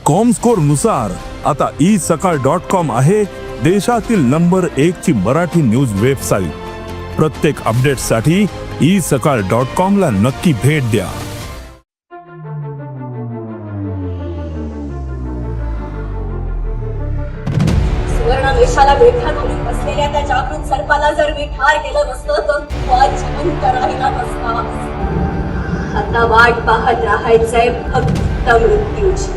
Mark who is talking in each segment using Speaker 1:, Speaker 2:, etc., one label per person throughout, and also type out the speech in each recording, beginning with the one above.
Speaker 1: Comscore नुसार आता E सकाळ डॉट कॉम आहे देशातील नंबर एक ची मराठी न्यूज वेबसाईट. प्रत्येक अपडेटसाठी ई सकाळ डॉट कॉम ला नक्की भेट द्या.
Speaker 2: सुवर्णमेषाला विळखा घालून बसलेल्या त्या जागृत सर्पाला जर मी ठार केलं नसतं तर तू आज जिवंत राहिला नसता. आता वाट पाहत राहायचंय फक्त मृत्यूची.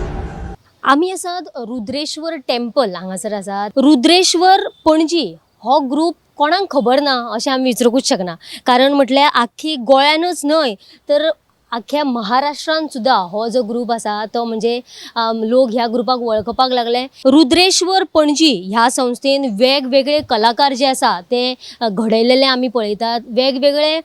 Speaker 3: आमी आसात रुद्रेश्वर टेम्पल हांगासर आसात. रुद्रेश्वर पणजी हो ग्रूप कोणाक खबर ना अशें आमी विचारूंकूच शकना, कारण म्हटल्यार आख्खी गोंयानूच न्हय तर आख्ख्या महाराष्ट्रान सुद्दां हो जो ग्रूप आसा तो म्हणजे लोक ह्या ग्रुपाक वळखपाक लागले. रुद्रेश्वर पणजी ह्या संस्थेन वेगवेगळे कलाकार जे आसा ते घडयलेले आमी पळयतात. वेगवेगळे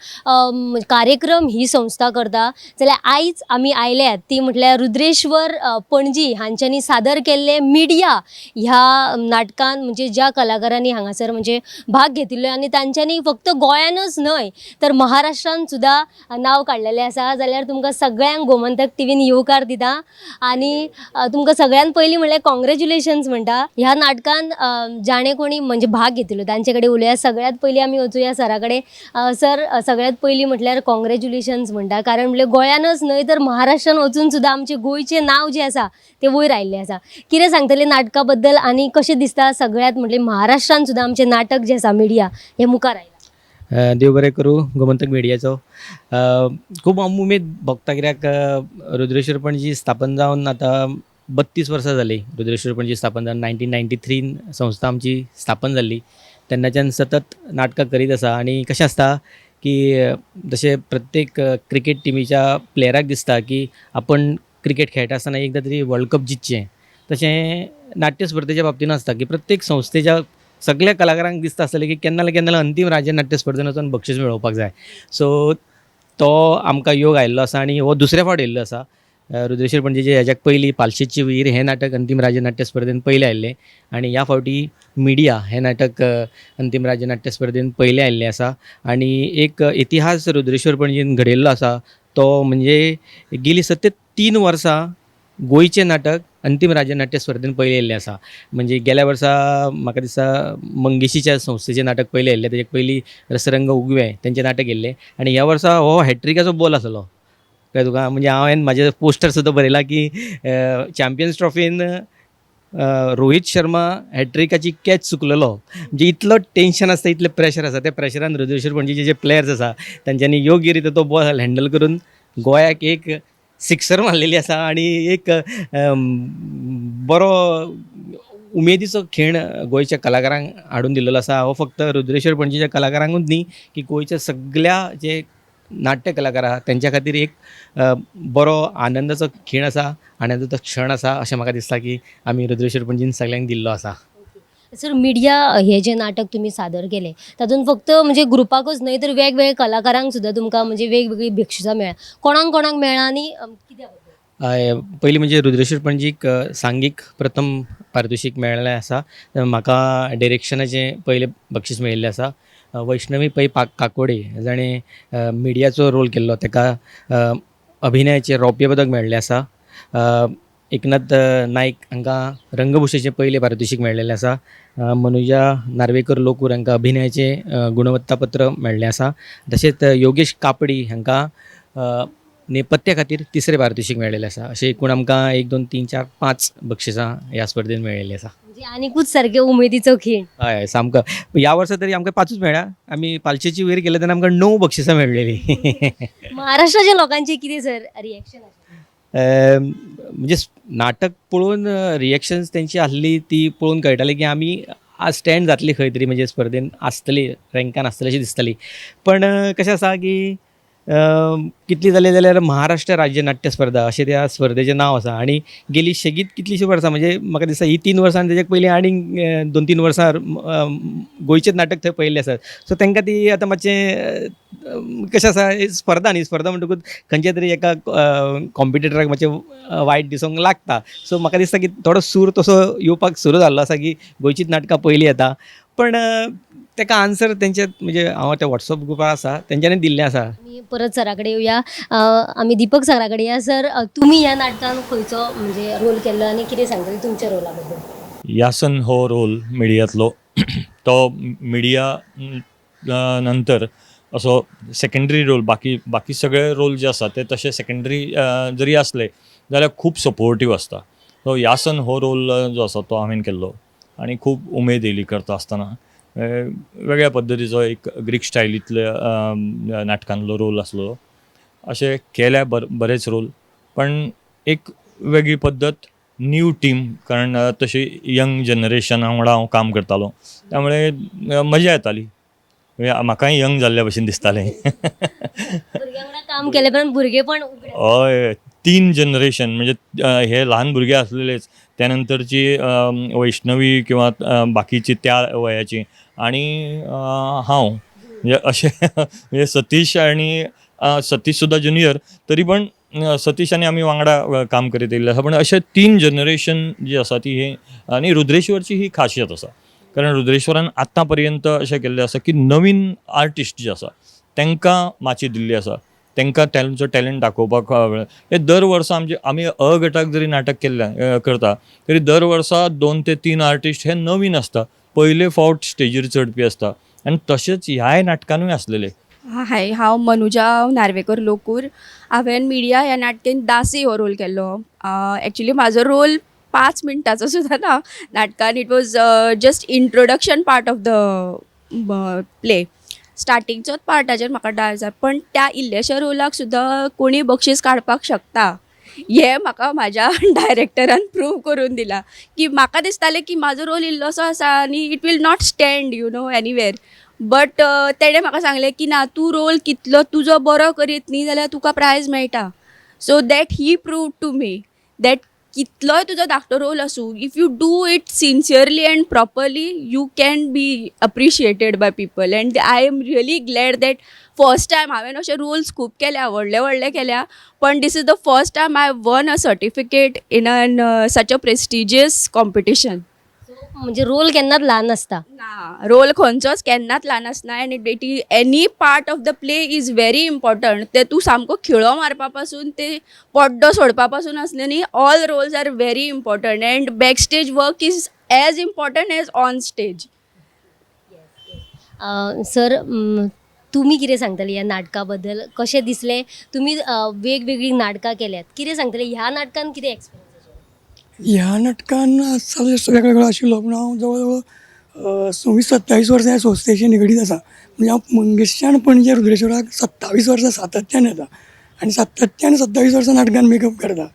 Speaker 3: कार्यक्रम ही संस्था करता. जाल्यार आयज आमी आयल्यात ती म्हटल्यार रुद्रेश्वर पणजी हांच्यांनी सादर केल्ले मिडिया ह्या नाटकान, म्हणजे ज्या कलाकारांनी हांगासर म्हणजे भाग घेतिल्लो आनी तांच्यांनी फक्त गोंयानच न्हय तर महाराष्ट्रान सुद्दां नांव काडलेलें आसा. जाल्यार तुमकां सगळ्यांक गोमंतक टिवीन येवकार दिता आनी तुमकां सगळ्यान पयलीं म्हणल्यार कॉंग्रेच्युलेशन्स म्हणटा. ह्या नाटकान जाणें कोणी म्हणजे भाग घेतिल्लो तांचे कडेन उलोवया. सगळ्यांत पयलीं आमी वचुया सरा कडेन. सर, सगळ्यांत पयलीं म्हटल्यार कॉंग्रेच्युलेशन्स म्हणटा, कारण म्हणल्यार गोंयानच न्हय तर महाराष्ट्रान वचून सुद्दां आमचें गोंयचें नांव जें आसा तें वयर आयिल्लें आसा. कितें सांगतलें नाटका बद्दल आनी कशें दिसता सगळ्यांत म्हटलें महाराष्ट्रान सुद्दां आमचें नाटक जें आसा मिडिया हें मुखार आयलां?
Speaker 4: देव बरें करूं गोमंतक मिडियाचो. खूब उमेद भोगता कित्याक रुद्रेश्वर पणजी स्थापन जावन आतां 32 वर्सां जालीं. रुद्रेश्वर पणजी स्थापन जावन 1993 संस्था आमची स्थापन जाल्ली, तेन्नाच्यान सतत नाटकां करीत आसा. आनी कशें आसता की जशें प्रत्येक क्रिकेट टिमीच्या प्लेयराक दिसता की आपण क्रिकेट खेळटा आसतना एकदां तरी वर्ल्ड कप जिखचें, तशें नाट्य स्पर्धेच्या बाबतीन आसता की प्रत्येक संस्थेच्या सगल्या कलाकारांक दिसता आसतलें की केन्ना ना केन्ना अंतीम राज्य नाट्य स्पर्धेन वचून बक्षीस मेळोवपाक जाय. सो तो आमकां योग आयिल्लो आसा आनी हो दुसऱ्या फावट येयल्लो आसा. रुद्रेश्वर पणजेचे हेज्याक पयलीं पालशेतची वीर हें नाटक अंतीम राज्य नाट्य स्पर्धेन पयलें आयिल्लें आनी ह्या फावटी मिडिया हें नाटक अंतीम राज्य नाट्य स्पर्धेन पयलें आयिल्लें आसा. आनी एक इतिहास रुद्रेश्वर पणजेन घडयल्लो आसा तो म्हणजे गेली सतत 3 वर्सां गोंयचें नाटक अंतीम राज्य नाट्य स्पर्धेन पयलें येयल्लें आसा. म्हणजे गेल्या वर्सा म्हाका दिसता मंगेशीच्या संस्थेचें नाटक पयलें येयल्लें, तेजे पयलीं रसरंग उगवें तेंचें नाटक येयल्लें आनी ह्या वर्सा हो हॅट्रिकाचो बॉल आसलो. कळ्ळें तुका? म्हणजे हांवें म्हाजें पोस्टर सुद्दां बरयलां की चॅम्पियन्स ट्रॉफीन रोहीत शर्मा हॅट्रिकाची कॅच चुकलेलो. म्हणजे इतलो टेंशन आसता, इतलें प्रेशर आसा, त्या प्रेशरान रुद्रेश्वर पणजेचे जे प्लेयर्स आसा तांच्यांनी योग्य रित्या तो बॉल हँडल करून गोंयाक एक सिक्सर मारलेली आसा आनी एक बरो उमेदीचो खीण गोंयच्या कलाकारांक हाडून दिलेलो आसा. हो फक्त रुद्रेश्वर पणजेच्या कलाकारांकूच न्ही की गोंयच्या सगल्या जे नाट्य कलाकार आहा तेंच्या खातीर एक बरो आनंदाचो खीण आसा, आनंदाचो क्षण आसा अशें म्हाका दिसता की आमी रुद्रेश्वर पणजीन सगल्यांक दिल्लो आसा.
Speaker 3: सर, मिडिया हे जे नाटक तुमी सादर केलें तातूंत फक्त म्हणजे ग्रुपाकूच न्हय तर वेगवेगळ्या कलाकारांक सुद्दां तुमकां म्हणजे वेगवेगळी बक्षिसां मेळ्ळा. कोणाक कोणाक मेळ्ळा आनी कित्या बद्दल?
Speaker 4: पयलीं म्हणजे रुद्रेश्वर पणजीक सांघीक प्रथम पारितोशीक मेळ्ळें आसा. म्हाका डिरेक्शनाचें पयलें बक्षीस मेळिल्लें आसा. वैष्णवी पै काकोडे जाणें मिडियाचो रोल केल्लो ताका अभिनयाचें रौप्य पदक मेळ्ळें आसा. एकनाथ नायक हांकां रंगभूषेचें पयलें पारितोशीक मेळ्ळेलें आसा. मनुजा नार्वेकर लोकूर हांकां अभिनयाचें गुणवत्तापत्र मेळ्ळें आसा. तशेंच योगेश कापडी हांकां नेपथ्या खातीर तिसरें पारितोशीक मेळ्ळेलें आसा. अशें एकूण आमकां 1 2 3 4 5 बक्षिसां ह्या स्पर्धेन मेळिल्लीं आसा.
Speaker 3: म्हणजे आनिकूच सारकें उमेदीचो खीण.
Speaker 4: हय, सामको. ह्या वर्सा तरी आमकां 5 मेळ्ळा. आमी पालशेची वयर गेले तेन्ना आमकां 9 बक्षिसां मेळ्ळेलीं.
Speaker 3: महाराष्ट्राच्या लोकांचें कितें सर रिएक्शन आशिल्लें?
Speaker 4: म्हणजे नाटक पळोवन रिएक्शन्स तेंची आसली ती पळोवन कळटालें की आमी आज स्टँड जातली खंय तरी, म्हणजे स्पर्धेन आसतली, रँकान आसतली अशी दिसताली. पण कशें आसा की कितली जाली जाल्यार महाराष्ट्र राज्य नाट्य स्पर्धा अशें त्या स्पर्धेचें नांव आसा आनी गेली शेगीत कितलींशीं वर्सां, म्हणजे म्हाका दिसता ही 3 वर्सां आनी तेज्या पयलीं आनीक 2-3 वर्सां गोंयचेंच नाटक थंय पळयल्लें आसा. सो तांकां ती आतां मातशें कशें आसा, स्पर्धा न्ही, स्पर्धा म्हणटकूच खंयच्या तरी एका कॉम्पिटिटराक मातशें वायट दिसूंक लागता. सो म्हाका दिसता की थोडो सूर तसो येवपाक सुरू जाल्लो आसा की गोंयचींच नाटकां पयलीं येता, पण ताका आन्सर तेंचे, म्हणजे हांव त्या वॉट्सअप ग्रुपार आसा, तेंच्यांनी दिल्लें आसा.
Speaker 3: आमी परत सरा कडेन येवया. आमी दीपक सरा कडेन या. सर, तुमी ह्या नाटकान खंयचो म्हणजे रोल केल्लो आनी कितें सांगतले तुमच्या रोला बद्दल?
Speaker 5: यासन हो रोल मिडियांतलो. तो मिडिया नंतर असो सेकेंडरी रोल. बाकी बाकी सगळे रोल जे आसा ते तशे सेकेंडरी जरी आसले जाल्यार खूब सपोर्टीव आसता. सो यासन हो रोल जो आसा तो हांवें केल्लो आनी खूब उमेद येयली करता आसतना. वेगळ्या पद्दतीचो एक ग्रीक स्टायलींतल्या नाटकांतलो रोल आसलो. अशे केल्या बरेच रोल, पण एक वेगळी पद्दत, न्यू टीम, कारण तशी यंग जनरेशना वांगडा हांव काम करतालो, त्यामुळे मजा येताली. म्हणजे म्हाकाय यंग जाल्ल्या भशेन दिसतालें.
Speaker 3: भुरग्यां वांगडा काम केलें पण भुरगेपण उगडें.
Speaker 5: हय, तीन जनरेशन, म्हणजे हे ल्हान भुरगे आसलेलेच, त्या नंतरची वैष्णवी किंवा बाकीची त्या वयाची आणि हांव, म्हणजे अशें म्हणजे सतीश आनी सतीश सुद्दां ज्युनियर, तरी पण सतीश आनी आमी वांगडा काम करीत येयल्ले आसा. पण अशे तीन जनरेशन जी आसा ती ही आनी रुद्रेश्वरची ही खासियत आसा, कारण रुद्रेश्वरान आतां पर्यंत अशें केल्लें आसा की नवीन आर्टिस्ट जे आसा तांकां माची दिल्ली आसा, तांकां तांचो टॅलंट दाखोवपाक हे दर वर्सा आमचे आमी अ गटाक जरी नाटक केल्लें करता तरी दर वर्सा दोन ते तीन आर्टिस्ट हे नवीन आसता, पयले फावट स्टेजीर चडपी आसता आनी तशेंच ह्याय नाटकानूय आसलेले.
Speaker 6: हाय, हांव मनुजा नार्वेकर लोकूर. हांवें मिडिया ह्या नाटकेन दासी हो रोल केल्लो. एक्चुली म्हाजो रोल 5 मिनटाचो सुद्दां ना नाटकान. It was just introduction part of the play. स्टार्टिंगचोच पार्टाचेर म्हाका डान्स जाय, पण त्या इल्ल्याश्या रोलाक सुद्दां कोणी बक्षीस काडपाक शकता हें म्हाका म्हाज्या डायरेक्टरान प्रूव करून दिलां. की म्हाका दिसतालें की म्हाजो रोल इल्लोसो आसा आनी it will not stand anywhere, but तेणें म्हाका सांगलें की ना, तूं रोल कितलो तुजो बरो करीत न्ही जाल्यार तुका प्रायज मेळटा. So that he prove to me that कितलोय तुजो धाकटो रोल आसूं, if you do it sincerely and properly, you can be appreciated by people. And I am really glad that first time हांवें अशे रोल्स खूब केल्या, व्हडले व्हडले केल्या, पण this is the first time I won a certificate in an such a prestigious competition.
Speaker 3: म्हणजे role केन्नाच ल्हान नासता.
Speaker 6: ना, रोल खंयचोच केन्नाच ल्हान आसना आनी it is any part of the play is very important. ते तूं सामको खिळो मारपा पासून ते पड्डो सोडपा पासून आसले न्ही, all roles are very important and back stage work is as important as on stage.
Speaker 3: Sir, तुमी कितें सांगतले ह्या नाटका बद्दल? कशें दिसलें? तुमी वेगवेगळीं नाटकां केल्यात, कितें सांगतले ह्या नाटकान कितें एक्सपिरियन्स?
Speaker 7: ह्या नाटकान आजचा वेगळो वेगळो आशिल्लो, पूण हांव जवळ जवळ 26-27 वर्सां ह्या संस्थेशी निगडीत आसा. म्हणजे हांव मंगेशान पणजे रुद्रेश्वराक 27 वर्सां सातत्यान येता आनी सातत्यान 27 वर्सां नाटकान मेकअप करता.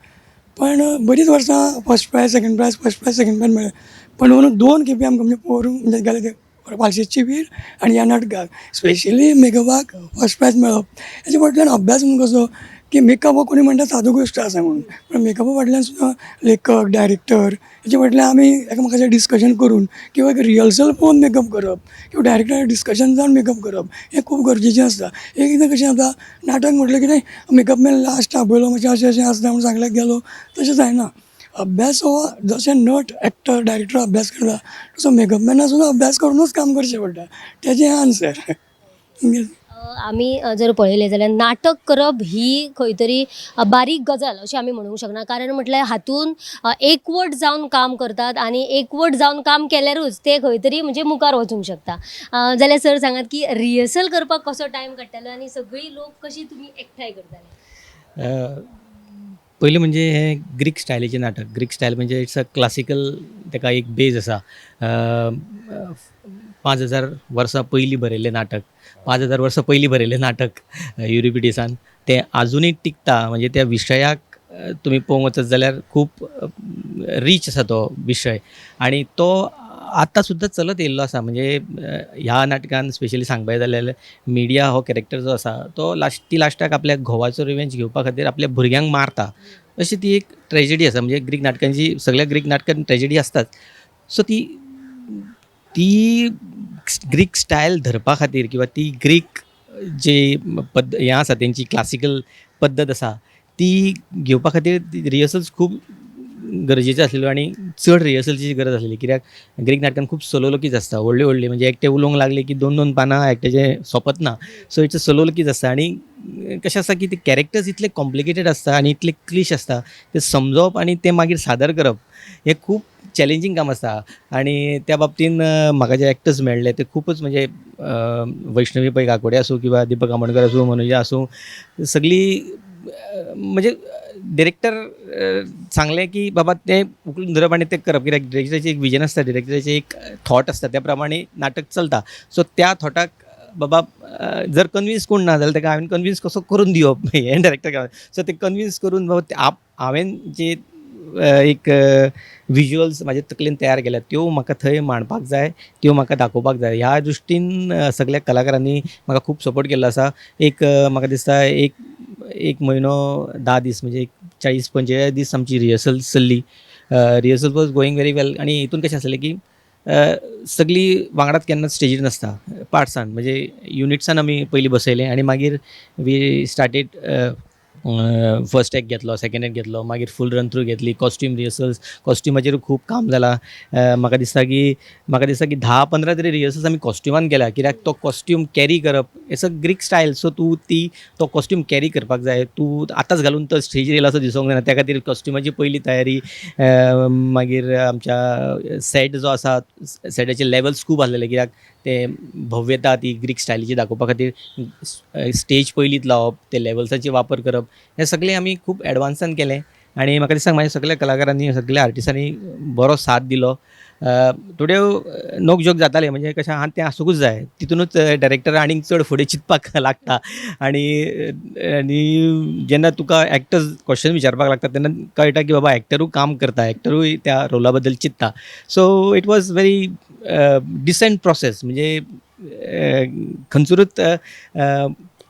Speaker 7: पण बरीच वर्सां first prize, second prize, first prize, second prize मेळ्ळें, पण अंदू दोन खेपे आमकां म्हणजे पोरूं म्हणजे गेले ते पालशेतची वीर आनी ह्या नाटकाक स्पेशली मेकअपाक फर्स्ट प्रायज मेळप हेच्या फाटल्यान अभ्यास म्हणून कसो की मेकअप हो कोणी म्हणटा सादो गोश्ट आसा म्हणून, पण मेकअपा फाटल्यान सुद्दां लेखक, डायरेक्टर हेच्या फाटल्यान आमी एकामेकाचें डिस्कशन करून किंवा एक रिहर्सल पळोवन मेकअप करप किंवा डायरेक्टर डिस्कशन जावन मेकअप करप हें खूब गरजेचें आसता. एकदां कशें जाता, नाटक म्हटलें कितें मेकअप मॅन लास्ट आपयलो, मातशें अशें अशें आसता म्हूण सांगल्यार गेलो, तशें जायना. अभ्यास हो जशें नट, एक्टर, डायरेक्टर अभ्यास करता तसो मेकअप मॅना सुद्दां अभ्यास करुनूच काम करचें पडटा. तेजें हें आन्सर.
Speaker 3: आमी जर पळयलें जाल्यार नाटक करप ही खंय तरी बारीक गजाल अशें आमी म्हणूंक शकना, कारण म्हटल्यार हातून एकवट जावन काम करतात आनी एकवट जावन काम केल्यारूच ते खंय तरी म्हणजे मुखार वचूंक शकता. जाल्यार सर सांगात की रिहर्सल करपाक कसो टायम काडटालो आनी सगळीं लोक कशी तुमी एकठांय करताले?
Speaker 4: पयलीं म्हणजे हें ग्रीक स्टायलीचें नाटक. ग्रीक स्टायल म्हणजे it's a classical, ताका एक बेज आसा. 5000 वर्सां पयलीं बरयल्लें नाटक, 5000 वर्सां पयलीं बरयल्लें नाटक युरिपिडिसान, तें आजुनूय टिकता. म्हणजे त्या विशयाक तुमी पळोवंक वचत जाल्यार खूब रीच आसा तो विशय आनी तो आतां सुद्दां चलत येयल्लो आसा. म्हणजे ह्या नाटकान स्पेशली सांगपाचें जाल्यार मिडिया हो कॅरेक्टर जो आसा तो ती लास्टाक आपल्या घोवाचो रिवेंज घेवपा खातीर आपल्या भुरग्यांक मारता, अशी ती एक ट्रेजिडी आसा. म्हणजे ग्रीक नाटकांची, सगळ्या ग्रीक नाटकान ट्रेजिडी आसताच. सो ती ग्रीक स्टायल धरपा खातीर किंवा ती ग्रीक जी हें आसा तेंची क्लासिकल पद्दत आसा ती घेवपा खातीर रिहर्सल्स खूब गरजेचें आसलेलो आनी चड रिहर्सलची गरज आसलेली, कित्याक ग्रीक नाटकान खूब सोलोलोकीज आसता, व्हडली व्हडली, म्हणजे एकटे उलोवंक लागले की दोन दोन पानां एकट्याचें सोंपत ना. सो it's a सोलोलोकीज आसता आनी कशें आसता की ते कॅरेक्टर्स इतले कॉम्प्लिकेटेड आसता आनी इतले क्लिश आसता, ते समजोवप आनी ते मागीर सादर करप हें खूब चॅलेंजींग काम आसता. आनी त्या बाबतीन म्हाका जे एक्टर्स मेळ्ळे ते खुबूच म्हणजे वैष्णवी पै काकोडे आसूं किंवा दीपक आमोणकर आसूं, मनुजा आसूं, सगळीं म्हणजे डिरेक्टर सांगलें की बाबा तें उखलून धरप आनी तें करप, कित्याक डिरेक्टराचें एक विजन आसता, डिरेक्टराचें एक थॉट आसता, त्या प्रमाणे नाटक चलता. सो त्या थॉटाक बाबा जर कन्विन्स कोण ना जाल्यार ताका हांवें कन्विन्स कसो करून दिवप हें डायरेक्टर. सो ते कन्विन्स करून बाबा आप हांवें जे एक विजुअल्स म्हाजे तकलेन तयार केल्या त्यो म्हाका थंय मांडपाक जाय, त्यो म्हाका दाखोवपाक जाय. ह्या दृश्टीन सगल्या कलाकारांनी म्हाका खूब सपोर्ट केल्लो आसा. एक म्हाका दिसता एक एक म्हयनो 10 दीस, म्हणजे एक 40-45 दीस आमची rehearsal चल्ली. Rehearsal was going very well. आनी हितून कशें आसलें की सगळीं वांगडात केन्नाच स्टेजीर नासता, पार्ट्सान म्हणजे युनिट्सान आमी पयलीं बसयलें आनी मागीर we started. First act घेतलो, सेकंड एक्ट घेतलो, मागीर फूल रन थ्रू घेतली, कॉस्ट्यूम रिहर्सल्स, कॉस्ट्युमाचेर खूब काम जालां. म्हाका दिसता की 10-15 तरी रिहर्सल्स आमी कॉस्ट्युमान केल्या, कित्याक तो कॉस्ट्यूम कॅरी करप, it's a Greek style, so तूं ती तो कॉस्ट्यूम कॅरी करपाक जाय. तूं आतांच घालून तो स्टेजीर येयला असो दिसोंक जायना. त्या खातीर कॉस्ट्युमाची पयली तयारी. मागीर आमच्या सेट जो आसा, सेटाचे लेवल्स खूब आसलेले, कित्याक ते भव्यता ती ग्रीक स्टायलीची दाखोवपा खातीर स्टेज पयलींच लावप, ते लेवल्साचे वापर करप, हें सगळें आमी खूब एडवान्सान केलें. आनी म्हाका दिसता म्हाज्या सगळ्या कलाकारांनी, सगळ्या आर्टिस्टांनी बरो साथ दिलो. थोड्यो नोक जोक जाताले, म्हणजे कशें आहा तें आसुंकूच जाय. तितूनच डायरेक्टर आनीक चड फुडें चिंतपाक लागता आनी जेन्ना तुका एक्टर्स क्वेश्चन विचारपाक लागता तेन्ना कळटा की बाबा एक्टरूय काम करता, एक्टरूय त्या रोला बद्दल चिंत्ता. So it was very decent process. म्हणजे खंयसरूच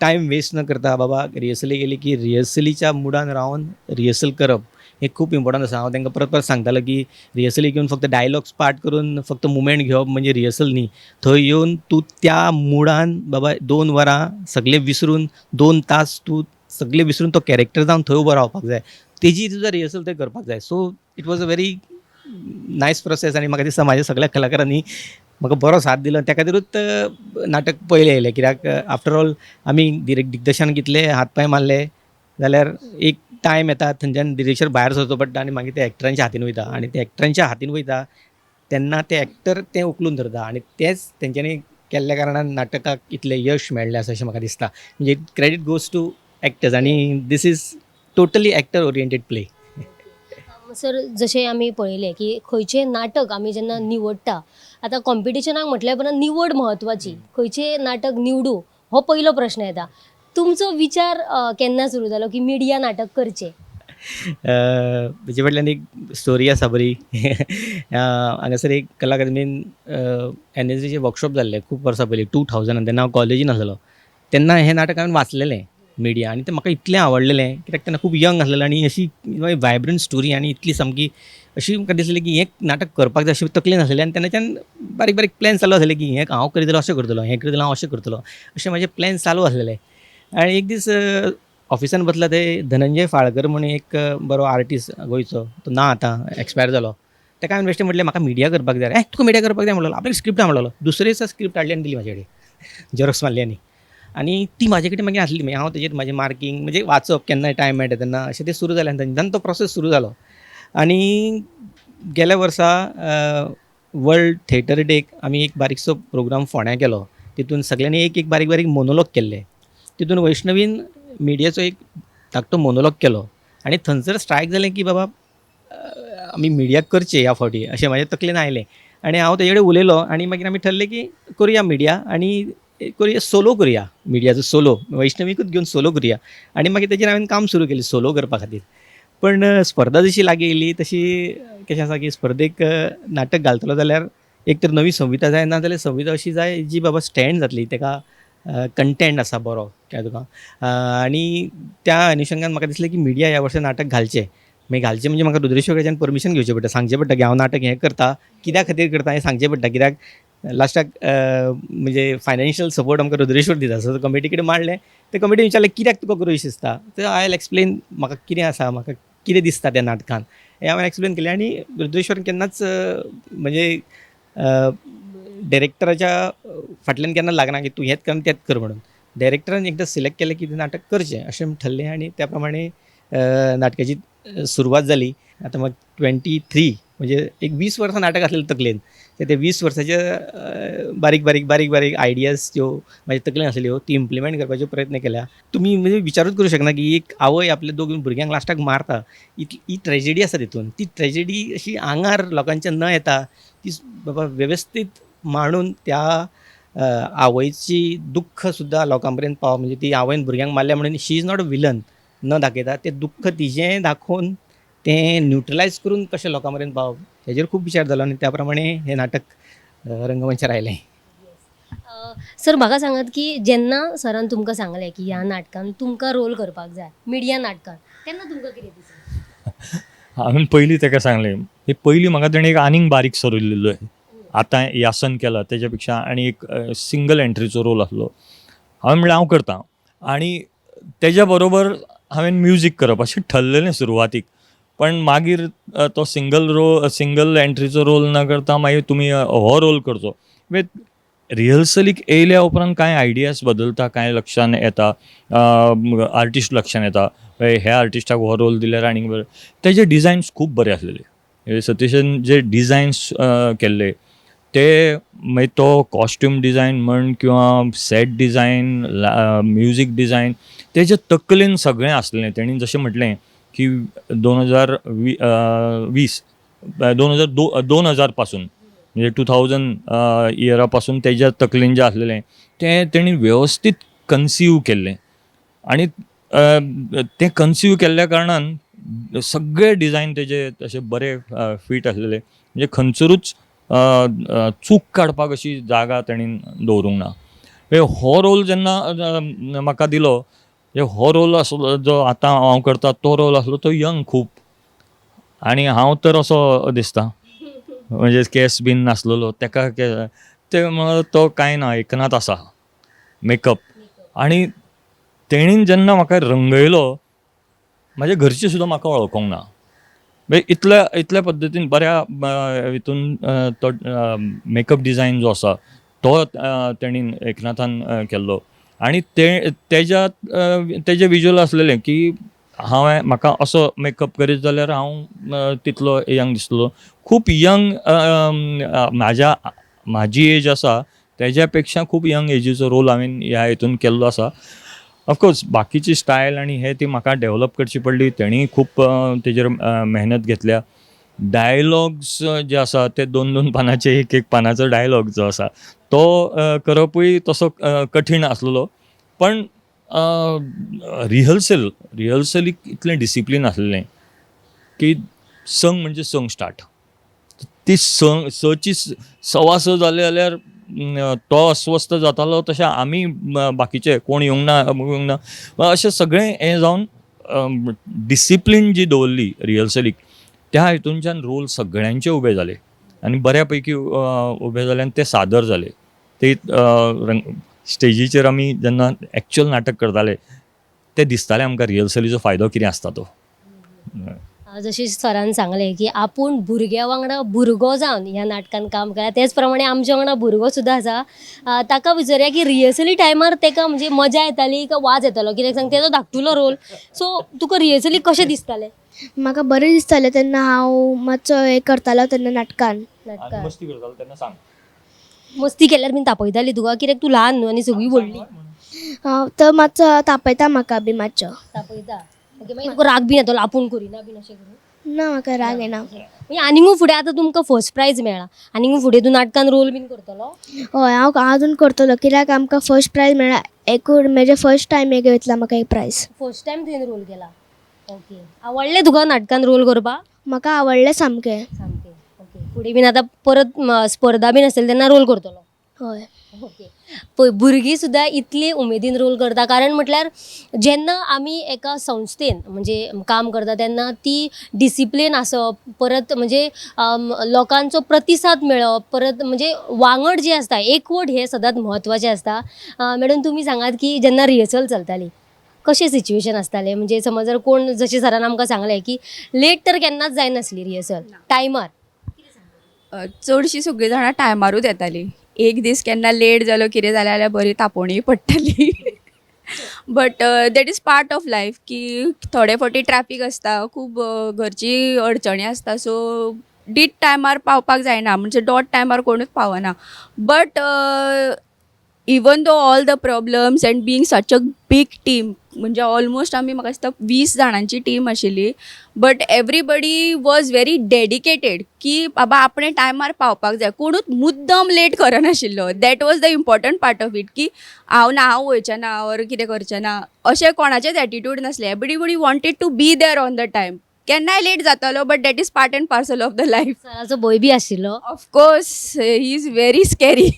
Speaker 4: टायम वेस्ट न करता बाबा रिहर्सली गेली की रिहर्सलीच्या मुडान रावन रिहर्सल करप हें खूब इम्पॉर्टंट आसा. हांव तांकां परत परत सांगतालो की रिहर्सलीक येवन फक्त डायलॉग्स पाठ करून फक्त मुवमेंट घेवप म्हणजे रिहर्सल न्ही. थंय येवन तूं त्या मुडान बाबा 2 वरां सगळें विसरून, 2 तास तूं सगळें विसरून तो कॅरेक्टर जावन थंय उबो रावपाक जाय. तेजी तुजो रिहर्सल थंय करपाक जाय. So it was a very nice process. आनी म्हाका दिसता म्हाज्या सगळ्या कलाकारांनी म्हाका बरो साथ दिलो. त्या खातीरूच नाटक पयलें येयलें, कित्याक आफ्टर ऑल आमी दिग्दर्शन कितले हात पांय मारले जाल्यार एक टायम येता, थंयच्यान डिरेक्शन भायर सरचो पडटा आनी मागीर ते एक्टरांच्या हातीन वयता. आनी ते एक्टरांच्या हातीन वयता तेन्ना ते एक्टर तें उखलून धरता आनी तेंच तेंच्यांनी केल्ल्या कारणान नाटकाक इतलें यश मेळ्ळें आसा अशें म्हाका दिसता. म्हणजे क्रेडीट गोज टू एक्टर्स आनी this is totally actor oriented play.
Speaker 3: Sir, जशें आमी पळयलें की खंयचें नाटक आमी जेन्ना निवडटा, आतां कॉम्पिटिशनाक म्हटल्या उपरांत निवड म्हत्वाची. खंयचें नाटक निवडूं हो पयलो प्रश्न येता. तुमचो विचार केन्ना सुरू जालो की मिडिया नाटक करचें?
Speaker 4: तेजे फाटल्यान एक स्टोरी आसा बरी. हांगासर एक कला अकादमीन एनएसडीचे वर्कशॉप जाल्ले खूब वर्सां पयलीं, 2000, तेन्ना हांव कॉलेजीन आसलेलो. तेन्ना हें नाटक हांवें वाचलेलें मिडिया आनी तें म्हाका इतलें आवडलेलें, कित्याक तेन्ना खूब यंग आसलेलें आनी अशी वायब्रंट स्टोरी आनी इतली सामकी अशी म्हाका दिसलें की हें नाटक करपाक जाय अशें तकलेन आसलेलें. आनी तेन्नाच्यान बारीक बारीक प्लॅन चालू आसलेले की हें हांव करतलो, अशें करतलो, हें करतलो हांव, अशें करतलो, अशे म्हाजे प्लॅन चालू आसलेले. आनी एक दीस ऑफिसान बसला ते धनंजय फाळकर म्हूण एक बरो आर्टिस्ट गोंयचो, तो ना आतां, एक्सपायर जालो, ताका हांवें बेश्टें म्हटलें, म्हाका मिडिया करपाक जाय. "ए, तुका मिडिया करपाक जाय?" म्हणलो. आपल्याक स्क्रिप्ट म्हणलो. दुसरे दिसा स्क्रिप्ट हाडली आनी दिली म्हाजे कडेन, झेरॉक्स मारली. आनी ती म्हाजे कडेन मागीर आसली. मागीर हांव तेजेर म्हाजें मार्कींग, म्हणजे वाचप, केन्नाय टायम मेळटा तेन्ना, अशें तें सुरू जालें आनी थंयच्यान तो प्रोसेस सुरू जालो. आनी गेल्या वर्सा वर्ल्ड थिएटर डेक आमी एक बारीकसो प्रोग्राम फोंड्यां केलो. तितून सगळ्यांनी एक एक बारीक बारीक मोनोलॉग केल्ले. तितून वैष्णवीन मिडियाचो एक धाकटो मोनोलॉग केलो आनी थंयसर स्ट्रायक जालें की बाबा आमी मिडियाक करचें ह्या फावटी, अशें म्हाज्या तकलेन आयलें. आनी हांव तेजे कडेन उलयलो आनी मागीर आमी ठरलें की करुया मिडिया आनी करुया, सोलो करुया, मिडियाचो सोलो, वैष्णवीकूच घेवन सोलो करुया. आनी मागीर तेजेर हांवें काम सुरू केलें सोलो करपा खातीर. पण स्पर्धा जशी लागीं येयली तशी कशें आसा की स्पर्धेक नाटक घालतलो जाल्यार एक तर नवी संहिता जाय, ना जाल्यार संहिता अशी जाय जी बाबा स्टँड जातली, तेका कंटेंट आसा बरो काय तुका. आनी त्या अनुशंगान म्हाका दिसलें की मिडिया ह्या वर्सा नाटक घालचें. मागीर घालचें म्हणजे म्हाका रुद्रेश्वर कडच्यान परमिशन घेवचें पडटा, सांगचें पडटा की हांव नाटक हें करता, कित्या खातीर करता हें सांगचें पडटा, कित्याक लास्टाक म्हणजे फायनान्शियल सपोर्ट आमकां रुद्रेश्वर दिता. सो कमिटी कडेन मांडलें, ते कमिटीन विचारलें, कित्याक तुका करूं दिसता? तर I will explain म्हाका कितें आसा, म्हाका कितें दिसता त्या नाटकान. हें हांवें एक्सप्लेन केलें आनी रुद्रेश्वरान केन्नाच म्हणजे डायरेक्टराच्या फाटल्यान केन्ना लागना की तूं हेंच कर आनी तेंच कर म्हणून. डायरेक्टरान एकदां सिलेक्ट केलें की तें नाटक करचें अशें ठरलें आनी त्या प्रमाणे नाटकाची सुरवात जाली. आतां म्हाका 23 म्हणजे एक 20 वर्सां नाटक आसलेलें तकलेन, ते 20 वर्साच्या बारीक बारीक बारीक बारीक आयडियाज ज्यो म्हाज्या तकलेन आसल्यो ती इम्प्लिमेंट करपाचो प्रयत्न केल्या. तुमी म्हणजे विचारूच करूं शकना की एक आवय आपल्या दोग भुरग्यांक लास्टाक मारता, इतली ही ट्रेजिडी आसा तितून. ती ट्रेजिडी अशी आंगार लोकांच्या न येता ती बाबा वेवस्थीत मांडून त्या आवयची दुख्ख सुद्दां लोकां पर्यंत पावप, म्हणजे ती आवयन भुरग्यांक मारल्या म्हणून she is not a villain न दाखयता तें दुख्ख तिजें दाखोवन तें न्युट्रलायज करून कशें लोकां मेरेन पावप हेजेर खूब विचार जालो आनी त्या प्रमाणे हें नाटक रंगमंचार आयलें.
Speaker 3: सर म्हाका सांगात की जेन्ना सरान तुमकां सांगलें की ह्या नाटकान तुमकां रोल करपाक जाय मिडिया नाटकान, तेन्ना तुमकां कितें दिसलें?
Speaker 5: हांवें पयलीं ताका सांगलें ही पयलीं म्हाका तेणें एक आनीक बारीकसो रोल दिल्लो, आतां यासन केला तेज्या पेक्षा आनी एक सिंगल एंट्रीचो रोल आसलो. हांवें म्हणलें हांव करता आनी तेज्या बरोबर हांवें म्युजीक करप अशें ठरलेलें सुरवातीक, पण मागीर तो सिंगल एंट्रीचो रोल न करता मागीर तुमी हो रोल करचो. मागीर रिहर्सलीक येयल्या उपरांत कांय आयडियाज बदलता, कांय लक्षान येता, आर्टिस्ट लक्षान येता, ह्या आर्टिस्टाक हो रोल दिल्यार आनीक बरें. तेजे डिजायन्स खूब बरे आसलेले, सतीशन जे डिजायन्स केल्ले ते मागीर तो कॉस्ट्यूम डिजायन म्हण किंवा सेट डिजायन, म्युजीक डिजायन, तेजे तकलेन सगळें आसलें. तेणी जशें म्हटलें की 2020 2000 पासून म्हणजे 2000 इयरा पासून तेज्या तकलेन जें आसलेलें तें तेणी वेवस्थीत कन्सीव केल्लें आनी तें कन्सीव केल्ल्या कारणान सगळे डिजायन तेजे तशे बरे फीट आसलेले, म्हणजे खंयसरूच चूक काडपाक अशी जागा तेणी दवरूंक ना. हो रोल जेन्ना म्हाका दिलो, हो रोल आसलो जो आतां हांव करता तो रोल आसलो तो यंग खूब, आनी हांव तर असो दिसता म्हणजे केस बीन नासलेलो तेका ते तो कांय ना एकनाथ आसा मेकअप. आनी तेणीन जेन्ना म्हाका रंगयलो म्हाज्या घरचीं सुद्दां म्हाका वळखोंक ना, म्हणजे इतल्या इतल्या पद्दतीन बऱ्या हितून तो मेकअप डिजायन जो आसा तो तेणीन एकनाथान केल्लो. आनी ते तेज्या तेजें विजुअल आसलेलें की हांवें म्हाका असो मेकअप करीत जाल्यार हांव तितलो यंग दिसतलो. खूब यंग म्हाज्या म्हाजी एज आसा तेज्या पेक्षा खूब यंग एजीचो रोल हांवें ह्या हितून केल्लो आसा. ऑफकोर्स बाकीची स्टायल आनी हे ती म्हाका डेवलप करची पडली, तेणी खूब तेजेर मेहनत घेतल्या. डायलॉग्स जे आसा ते 2-2 पानाचे 1-1 पानाचो डायलॉग जो आसा तो करपूय तसो कठीण आसलेलो, पण रिहर्सलीक इतलें डिसिप्लीन आसलेलें की संग म्हणजे संग स्टार्ट, ती संग सची 6:15 जाले जाल्यार तो अस्वस्थ जातालो, तशें आमी बाकीचे कोण येवंक ना येवंक ना अशें सगळें हें जावन डिसिप्लीन जी दवरली रिहर्सलीक त्या हितूनच्यान रोल सगळ्यांचे उबे जाले आनी बऱ्या पैकी उबे जाले आनी ते सादर जाले. ते स्टेजीचेर आमी जेन्ना एक्चुअल नाटक करताले ते दिसताले आमकां रिहर्सलीचो फायदो कितें आसता तो.
Speaker 3: जशें सरान सांगलें की आपूण भुरग्या वांगडा भुरगो जावन ह्या नाटकान काम केलां, तेच प्रमाणे आमच्या वांगडा भुरगो सुद्दां आसा. ताका विचारया की रिहर्सली टायमार ताका म्हणजे मजा येताली काय वाज येतालो, कित्याक सांग तेजो धाकटुलो रोल, सो तुका रिहर्सली कशें दिसतालें?
Speaker 8: म्हाका बरें दिसतालें तेन्ना हांव मातसो हें करतालो तेन्ना नाटकान.
Speaker 3: नाटकान
Speaker 5: मस्ती करतालो तेन्ना सांग.
Speaker 3: मस्ती केल्यार बीन तापयताली तुका, कित्याक तूं ल्हान न्हू आनी सगळीं व्हडली?
Speaker 8: तो मातसो तापयता म्हाका बी मातसो.
Speaker 3: तापयता. ओके, मागीर तुका राग बीन येतलो आपूण करिना बीन अशें करून?
Speaker 8: ना म्हाका राग येना.
Speaker 3: म्हणजे आनीकूय फुडें आतां तुमकां फर्स्ट प्रायज मेळ्ळा, आनीकूय फुडें तूं नाटकान रोल बीन करतलो?
Speaker 8: हय हांव आजून करतलो, कित्याक आमकां फर्स्ट प्रायज मेळ्ळा. एकूच म्हजें फर्स्ट टायम एक घेतला म्हाका एक प्रायज.
Speaker 3: फर्स्ट टायम तुवें रोल केला. ओके, आवडलें तुका नाटकान रोल करपाक?
Speaker 8: म्हाका आवडलें सामकें.
Speaker 3: सामकें. ओके, फुडें बीन आतां परत स्पर्धा बीन आसतली तेन्ना रोल करतलो?
Speaker 8: हय.
Speaker 3: ओके, पळय भुरगीं सुद्दां इतली उमेदीन रोल करता, कारण म्हटल्यार जेन्ना आमी एका संस्थेन म्हणजे काम करता तेन्ना ती डिसिप्लीन आसप, परत म्हणजे लोकांचो प्रतिसाद मेळप, परत म्हणजे वांगड जे आसता एकवट हे सदांच म्हत्वाचें आसता. मॅडम तुमी सांगात की जेन्ना रिहर्सल चलताली कशें सिच्युएशन आसतालें? म्हणजे समज जर कोण, जशें सरान आमकां सांगलें की लेट तर केन्नाच जायनासली रिहर्सल टायमार.
Speaker 6: चडशीं सगळीं जाणां टायमारूच येतालीं. एक दीस केन्ना लेट जालो, कितें जालें जाल्यार बरी तापोवणीय पडटाली, but that is part of life की थोडे फावटी ट्रॅफीक आसता, खूब घरची अडचणी आसता, सो डीट टायमार पावपाक जायना, म्हणजे डॉट टायमार कोणूच पावना. But even though all the problems and being such a big team, म्हणजे ऑलमोस्ट आमी, म्हाका दिसता, 20 जाणांची टीम आशिल्ली, but everybody was very dedicated की बाबा आपणें टायमार पावपाक जाय. कोणूच मुद्दम late करनाशिल्लो. That was the important part of it, की हांव ना, हांव वयचें ना ऑर कितें करचें ना, अशें कोणाचेंच एटिट्यूड नासलें. Everybody wanted to be there on the time. केन्नाय लेट जातालो, but that is part and parcel of the life.
Speaker 3: सराचो भंय बी आशिल्लो?
Speaker 6: Of course, he is very scary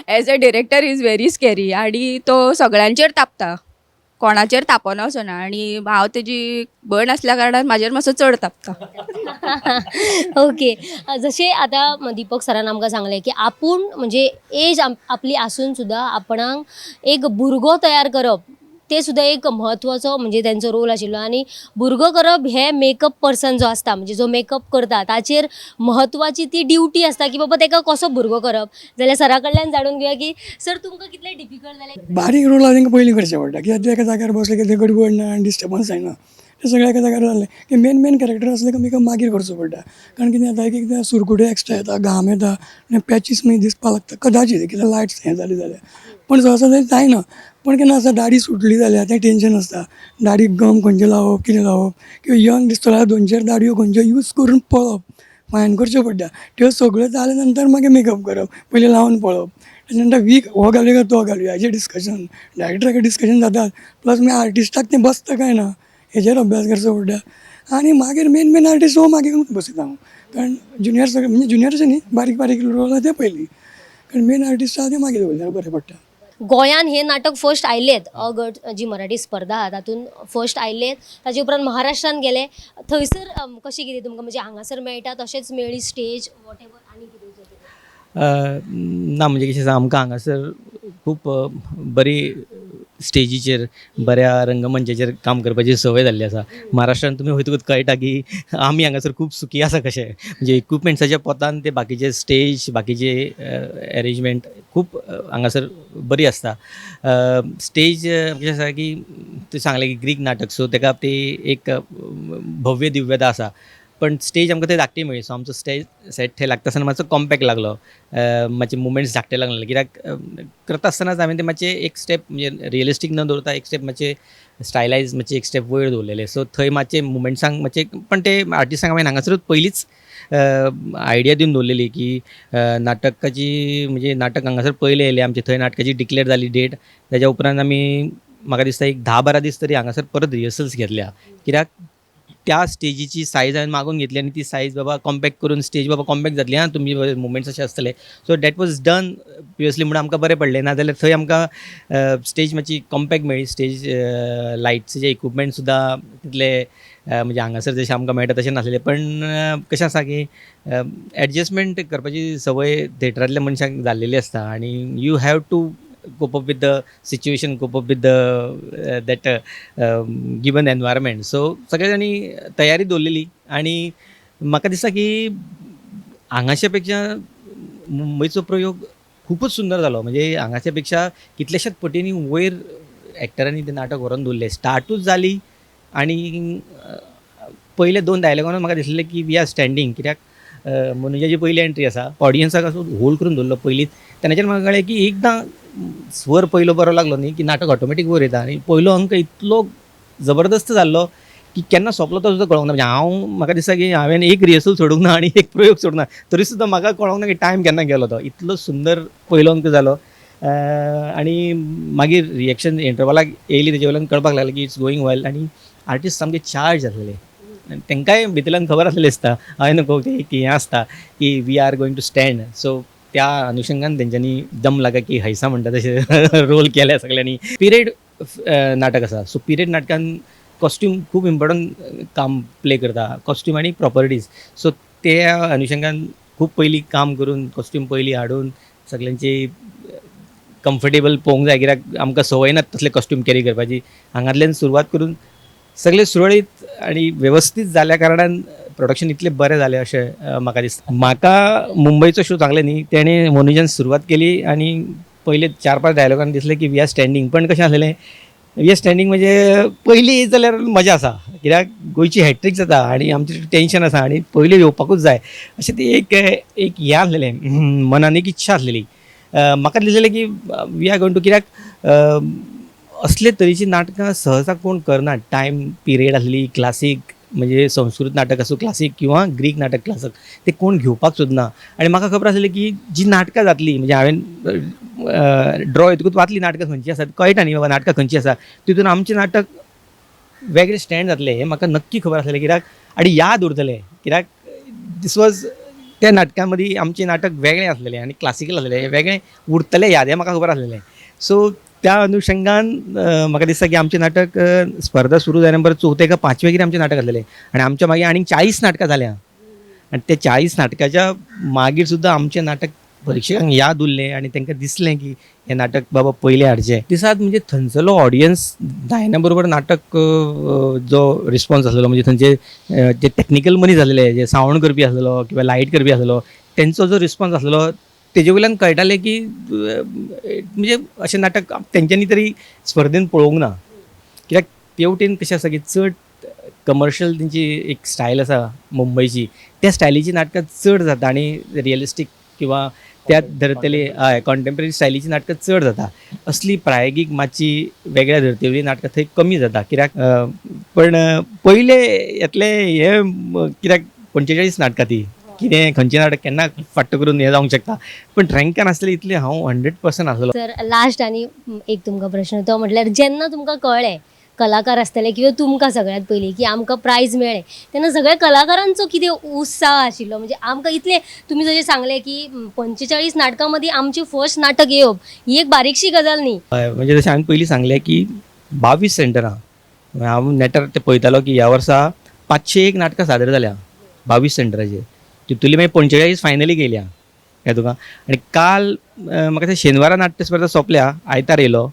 Speaker 6: as a director, is very scary आणि तो सगळ्यांचेर तापता, कोणाचेर तापना वचना आणि हांव तेजी भयण आसल्या कारणान म्हाजेर मातसो चड तापता.
Speaker 3: ओके, जशें आतां दीपक सरान आमकां सांगलें की आपूण म्हणजे एज आपली आसून सुद्दां आपणाक एक भुरगो तयार करप ते सुद्दां एक म्हत्वाचो म्हणजे तेंचो रोल आशिल्लो आनी भुरगो करप हे मेकअप पर्सन जो आसता, म्हणजे जो मेकअप करता ताचेर म्हत्वाची ती ड्युटी आसता की बाबा ताका कसो भुरगो करप. जाल्यार सरा कडल्यान जाणून घेवया की सर, तुमकां कितलें डिफिकल्ट जालें?
Speaker 7: बारीक रोल तांकां पयलीं करचें पडटा, कित्याक ते एका जाग्यार बसले की ते गडबड ना आनी डिस्टर्बन्स जायना. ते सगळें एका जाग्यार जालें की मेन मेन कॅरेक्टर आसले की मेकअप मागीर करचो पडटा, कारण कितें जाता, एक एकदां सुरकुट्यो एक्स्ट्रा येता, घाम येता आनी पॅचीस मागीर दिसपाक लागता कदाचीत, कितें लायट्स हें जाली जाल्यार. पण सहसा तें जायना. पण केन्ना आसता दाडी सुटली जाल्यार तें टेंशन आसता, दाडीक गम खंयचें लावप, कितें लावप, किंवा यंग दिसतलो जाल्यार दोन चार दाडयो खंयच्यो यूज करून पळोवप, फायन करच्यो पडटा. त्यो सगळ्यो जाल्या नंतर मागीर मेकअप करप, पयलीं लावन पळोवप, तेच्या नंतर वीग हो घालुया काय तो घालुया हाजेर डिस्कशन, डायरेक्टरा कडेन डिस्कशन जातात. प्लस मागीर आर्टिस्टाक तें बसता काय ना हेजेर अभ्यास करचो पडटा आनी मागीर मेन मेन आर्टिस्ट हो मागीर बसयता हांव, कारण ज्युनियर सगळे, म्हणजे ज्युनियर अशें न्ही, बारीक बारीक रोल आहा ते पयलीं, कारण मेन आर्टिस्ट आहा ते मागीर दवरल्यार बरें पडटा.
Speaker 3: गोंयान हे नाटक फर्स्ट आयलेत, अ गट जी मराठी स्पर्धा आहा तातूंत फर्स्ट आयलेत, ताजे उपरांत महाराष्ट्रान गेले. थंयसर कशें कितें तुमकां, म्हणजे हांगासर मेळटा तशेंच मेळ्ळी स्टेज, what ever, आनी कितें जें कितें?
Speaker 4: ना, म्हणजे कशें आसा, आमकां हांगासर खूब बरी स्टेजीचेर, बऱ्या रंगमंचाचेर काम करपाची संवय जाल्ली आसा. महाराष्ट्रान तुमी वयतकूच कळटा की आमी हांगासर खूब सुखी आसा कशे, म्हणजे इक्विपमेंट्साच्या पोतान ते बाकीचे स्टेज, बाकीचे एरेंजमेंट खूब हांगासर बरी आसता. स्टेज कशें आसा की तें सांगलें की ग्रीक नाटक, सो तेका ती एक भव्य दिव्यता आसा, पण स्टेज आमकां थंय धाकटी मेळ्ळी. सो आमचो स्टेज सेट थंय लागता आसतना मातसो कॉम्पॅक्ट लागलो, मातशे मुवमेंट्स धाकटे लागले, कित्याक करता आसतनाच हांवें ते मातशे एक स्टेप, म्हणजे रियलिस्टीक न दवरता एक स्टेप मातशे स्टायलायज, मातशे एक स्टेप वयर दवरलेले. सो थंय मातशे मुवमेंट्सांक मातशे, पण ते आर्टिस्टांक हांवें हांगासरूच पयलींच आयडिया दिवन दवरलेली की नाटकाची, म्हणजे नाटक हांगासर पयलें येयलें आमचे थंय, नाटकाची डिक्लेर जाली डेट, तेज्या उपरांत आमी म्हाका दिसता एक 10-12 दीस तरी हांगासर परत रिहर्सल्स घेतल्या, कित्याक त्या स्टेजीची सायज हांवें मागून घेतली आनी ती सायज बाबा कॉम्पॅक्ट करून स्टेज बाबा कॉम्पॅक्ट जातली आं, तुमची मुवमेंट्स अशे आसतले. So that was done previously म्हणून आमकां बरें पडलें. नाजाल्यार थंय आमकां स्टेज मातशी कॉम्पॅक्ट मेळ्ळी. स्टेज लायट्सचे इक्विपमेंट सुद्दां तितले म्हणजे हांगासर जशें आमकां मेळटा तशें नासलें. पण कशें आसा की एडजस्टमेंट करपाची संवय थेटरांतल्या मनशाक जाल्लेली आसता आनी you have to cope up with the situation, cope up with the that given environment. So सगळे जाणी तयारी दवरलेली आनी म्हाका दिसता की हांगाच्या पेक्षा मुंबयचो प्रयोग खुबूच सुंदर जालो. म्हणजे हांगाच्या पेक्षा कितल्याशाच पटींनी वयर एक्टरांनी तें नाटक व्हरोन दवरलें. स्टार्टूच जाली आनी पयले दोन डायलॉगान म्हाका दिसलें की we are standing, कित्याक मनुजाची पयली एंट्री आसा, ऑडियन्साक असो होल्ड करून दवरलो पयलींच. तेन्नाच्यान म्हाका कळ्ळें की एकदां स्वर पयलो बरो लागलो न्ही की नाटक ऑटोमॅटीक वयर वयता. आनी पयलो अंक इतलो जबरदस्त जाल्लो की केन्ना सोंपलो तो सुद्दां कळोंक ना. म्हणजे हांव, म्हाका दिसता की हांवें एक रिहर्सल सोडूंक ना आनी एक प्रयोग सोडूंक ना, तरी सुद्दां म्हाका कळोंक ना की टायम केन्ना गेलो तो. इतलो सुंदर पयलो अंक जालो आनी मागीर रिएक्शन इंटरवलाक येयली, तेजे वयल्यान कळपाक लागलें की it's going well. आनी आर्टिस्ट सामके चार्ज जाल्ले आनी तांकांय भितरल्यान खबर आसलेली आसता, हय नको की हें आसता की we are going to stand. So त्या अनुशंगान तेंच्यांनी दम लागा की हैसा म्हणटा तशें रोल केल्या सगळ्यांनी. पिरियड नाटक आसा, सो पिरियड नाटकान कॉस्ट्यूम खूब इम्पॉर्टंट काम प्ले करता, कॉस्ट्यूम आनी प्रॉपर्टीज. सो त्या अनुशंगान खूब पयलीं काम करून, कॉस्ट्यूम पयलीं हाडून, सगल्यांची कम्फर्टेबल पळोवंक जाय कित्याक आमकां संवय ना तसले कॉस्ट्यूम कॅरी करपाची. हांगांतल्यान सुरवात करून सगळें सुरळीत आनी वेवस्थीत जाल्या कारणान प्रोडक्शन इतलें बरें जालें अशें म्हाका दिसता. म्हाका मुंबयचो शो सांगलें न्ही, तेणें मनोजान सुरवात केली आनी पयले 4-5 डायलॉगान दिसलें की we are standing. पण कशें आसलेलें, we are standing म्हणजे पयलीं येयत जाल्यार मजा आसा कित्याक गोंयची हॅट्रीक जाता आनी आमचें टेंशन आसा आनी पयलीं येवपाकूच जाय अशें ती एक एक हें आसलेलें, मनान एक इच्छा आसलेली. म्हाका दिसलेलें की we are going to, कित्याक असले तरेचीं नाटकां सहसा कोण करना. टायम पिरियड आसली क्लासीक, म्हणजे संस्कृत नाटक आसूं क्लासीक किंवा ग्रीक नाटक क्लासीक, ते कोण घेवपाक सोदना. आनी म्हाका खबर आसलें की जी नाटकां जातलीं, म्हणजे हांवें ड्रॉ येतकूच वाचलीं नाटकां खंयचीं आसात, कळटा न्ही बाबा नाटकां खंयचीं आसा, तितून आमचें नाटक वेगळें स्टँड जातलें हें म्हाका नक्की खबर आसलें. कित्याक आनी याद उरतलें, कित्याक दीस वॉज त्या नाटकां मदीं आमचें नाटक वेगळें आसलेलें आनी क्लासिकल आसलेलें, वेगळें उरतलें याद हें म्हाका खबर आसलेलें. सो त्या अनुशंगान म्हाका दिसता की आमचें नाटक स्पर्धा सुरू जाल्या बरोबर चवथे का पांचवे कितें आमचें नाटक आसलेलें आनी आमच्या मागीर आनीक 40 नाटकां जाल्यां आनी त्या 40 नाटकाच्या मागीर सुद्दां आमचें नाटक परिक्षकांक याद उरलें आनी तांकां दिसलें की हें नाटक बाबा पयलें हाडचें. दिसात म्हणजे थंयसरलो ऑडियन्स डायना बरोबर नाटक जो रिस्पॉन्स आसलेलो, म्हणजे थंयचे जे टॅक्निकल मनीस आसलेले, जे सावंड करपी आसलेलो किंवा लायट करपी आसलेलो, तेंचो जो रिस्पॉन्स आसलेलो तेजे वयल्यान कळटालें की म्हणजे अशें नाटक तेंच्यांनी तरी स्पर्धेन पळोवंक ना. कित्याक तेवटेन कशें आसा की चड कमर्शियल तेंची एक स्टायल आसा मुंबयची, त्या स्टायलीची नाटकां चड जाता आनी रियलिस्टीक किंवा त्या धरतली हय कॉन्टेम्पररी स्टायलीची नाटकां चड जाता. असली प्रायोगीक मातशी वेगळ्या धरतेवयली नाटकां थंय कमी जाता. कित्याक पण पयले येतले हे कित्याक 45 नाटकां ती कितें खंयचें नाटक केन्ना फाट्ट करून हें जावंक शकता, पण रँकान आसलें इतलें हांव 100% आसलो.
Speaker 3: सर लास्ट आनी एक तुमकां प्रश्न, तो म्हटल्यार जेन्ना तुमकां कळ्ळें कलाकार आसतले किंवा तुमकां सगळ्यांत पयलीं की आमकां प्रायज मेळ्ळें, तेन्ना सगळ्या कलाकारांचो कितें उत्साह आशिल्लो? म्हणजे आमकां इतलें तुमी जशें सांगलें की 45 नाटकां मदीं आमचें फर्स्ट नाटक येवप ही एक बारीकशी गजाल न्ही.
Speaker 4: हय, म्हणजे जशें हांवें पयलीं सांगलें की 22 सेंटरां हांव नेटार ते पळयतालो की ह्या वर्सा 501 नाटकां सादर जाल्या 22 सेंटराचेर, तितूंतली मागीर 45 फायनली गेल्या काय तुका. आनी काल म्हाका ते शेनवारा नाट्य स्पर्धा सोंपल्या, आयतार येयलो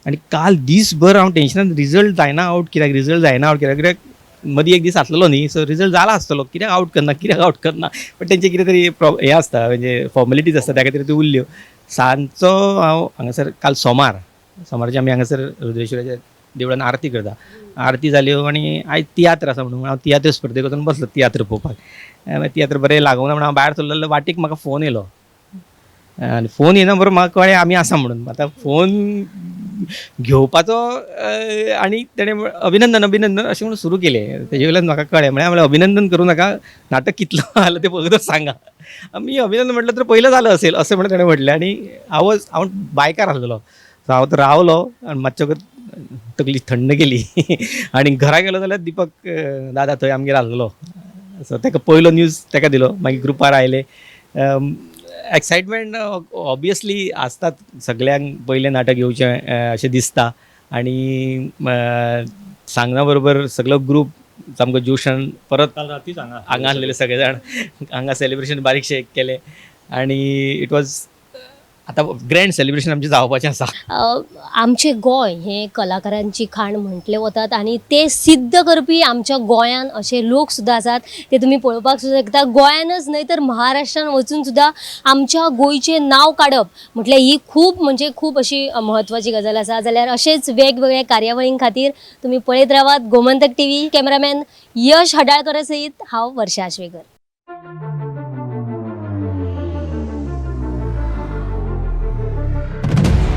Speaker 4: आनी काल दीसभर हांव टेंशनान रिजल्ट जायना आवट, कित्याक रिजल्ट जायना आवट, कित्याक कित्याक मदीं एक दीस आसलेलो न्ही, सो रिजल्ट जाला आसतलो, कित्याक आवट करना, कित्याक आवट करना, पण तेंचे कितें तरी हें आसता, म्हणजे फॉर्मेलिटीज आसता, त्या खातीर त्यो उरल्यो. सांजचो हांव हांगासर काल सोमार, सोमारचे आमी हांगासर रुद्रेश्वराच्या देवळान आरती करता, आरती जाल्यो आनी आयज तियात्र आसा म्हणून हांव तियात्र स्पर्धेक वचून बसलो तियात्र पळोवपाक. तियात्र बरें लागूना म्हणून हांव भायर सरलो जाल्यार वाटेक म्हाका फोन येयलो आनी फोन येयना बरोबर म्हाका कळ्ळें आमी आसा म्हणून. आतां फोन घेवपाचो आनी तेणें अभिनंदन अभिनंदन अशें म्हणून सुरू केलें, तेजे वयल्यान म्हाका कळ्ळें, म्हळ्यार म्हणलें अभिनंदन करूं नाका, नाटक कितलो आलें तें फक्त सांगा. आमी अभिनंदन म्हटलं तर पयलें जालें असेल अशें म्हणून तेणें म्हटलें आनी हांव बायकार आसलेलो, सो हांव तर रावलो आनी मातसो तकली थंड केली आनी घरा गेलो जाल्यार दीपक दादा थंय आमगेर आसलेलो, सो ताका पयलो न्यूज ताका दिलो. मागीर ग्रुपार आयले, एक्सायटमेंट ऑबियसली आसतात सगळ्यांक पयलें नाटक येवचें अशें दिसता आनी सांगना बरोबर सगळो ग्रूप सामको जोशान परत
Speaker 5: काल रातीच हांगा
Speaker 4: हांगा आसलेले सगळे जाण, हांगा सेलिब्रेशन बारीकशें केलें आनी it was आतां ग्रँड सेलिब्रेशन आमचें जावपाचें आसा.
Speaker 3: आमचें गोंय हें कलाकारांची खाण म्हटलें वतात आनी तें सिद्ध करपी आमच्या गोंयान अशे लोक सुद्दां आसात, ते तुमी पळोवपाक सुद्दां शकता. गोंयानच न्हय तर महाराष्ट्रान वचून सुद्दां आमच्या गोंयचें नांव काडप म्हटल्यार ही खूब म्हणजे खूब अशी म्हत्वाची गजाल आसा. जाल्यार अशेंच वेगवेगळ्या कार्यावळीं खातीर तुमी पळयत रावात गोमंतक टीव्ही. कॅमेरामॅन यश हडाळकर सयत हांव वर्षा आश्वेकर.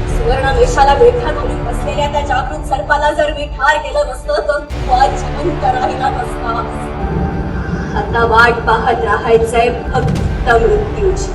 Speaker 2: सुवर्ण वेशाला विळखा घालून बसलेल्या त्या जागृत सर्पाला जर मी ठार केलं नसतं तर तू आज जिवंत राहिला नसतास. आता वाट पाहत राहायचंय फक्त मृत्यूची.